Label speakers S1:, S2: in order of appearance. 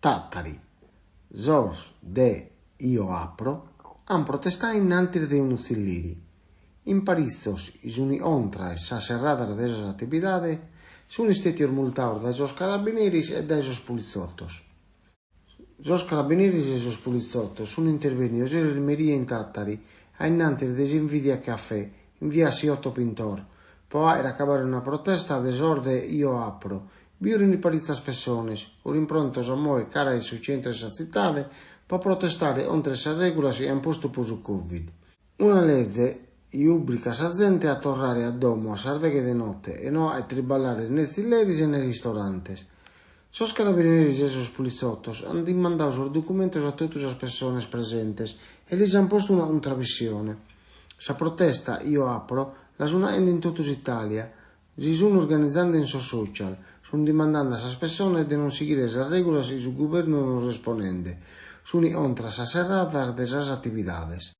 S1: Tàtari, sos de Io Apro ant protestadu in antis de unu tzilleri. In paritzos chi sunt contra sas serradas de sas atividades sunt istètios multados dae sos carabineris e dae sos politzotos. Sos carabineris e sos politzotos sunt intervènnidos eris merie in Tàtari, a in antis de s'Invidia Cafè, in via Siotto Pintor, pro fàghere acabare una protesta de sos de Io Apro. Bi fiant paritzas pessones, fiant prontos a mòere cara a su tzentru de sa tzitade pro protestare contra sas règulas chi ant postu pro su Covid. Una leze chi òbligat sa zente a torrare a domo a sas deghe de note e no a triballare ne tzilleris e ne ristorantes. Sos carabineris e sos politzotos ant dimandadu sos documentos a totu sas pessones presentes e lis ant postu una cuntravensione. Sa protesta Io Apro la sunt faghende in totu s'Itàlia. Si sunt organizende in sos social, sunt dimandende a sas pessones de non sighire sas règulas chi su guvernu nos est ponende. Sunt contra sas serradas de sas atividades.